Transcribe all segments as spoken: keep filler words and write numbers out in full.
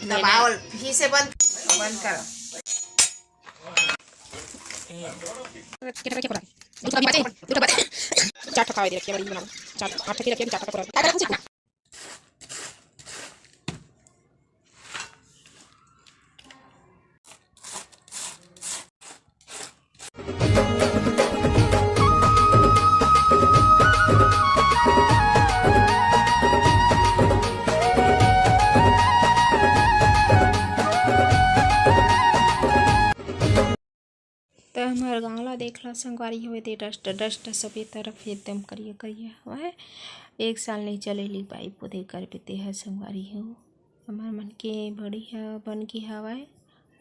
दबाओ, फिर से बंद, बंद करो। दूध का भी बाटे, दूध का बाटे। चार ठो खावे दे रखिए, बड़ी बनाओ। चार, आठ ठो रखिए, चार ठो करो। त हमर गांव ला देख ला संगवारी हो, एदे डस्ट डस्ट सबे तरफ एकदम करिया करिया हवय। एक साल नहीं चले ली पाइप ओदे कर बेते ह संगवारी हो। हमर मन के बड़ी ह बन गे हवय,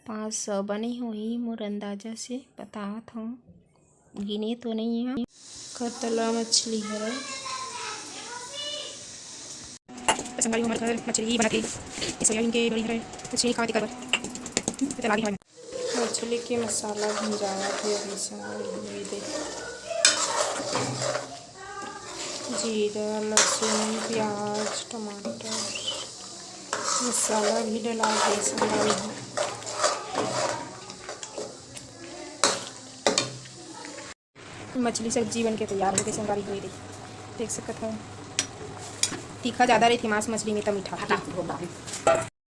पाँच सौ बने होही मोर अंदाजा से बतावत हूँ, गिने तो नहीं है। कतला मछली हरय। त संगवारी हो, हमर घर मछली बनत हे, ये सोयाबीन के बड़ी हरय, मछली खावा तेकर बर। त लागे हवय। मछली के मसाला भुंजावत हे अभी संगवारी हो, ये दे। जीरा, लहसुन, प्याज, टमाटर, मसाला भी डला गे संगवारी हो। मछली सब्जी बन के तैयार हो गे संगवारी हो, ये दे। देख सकत हव, तीखा ज़्यादा रहिथे मांस मछली में, त मीठा।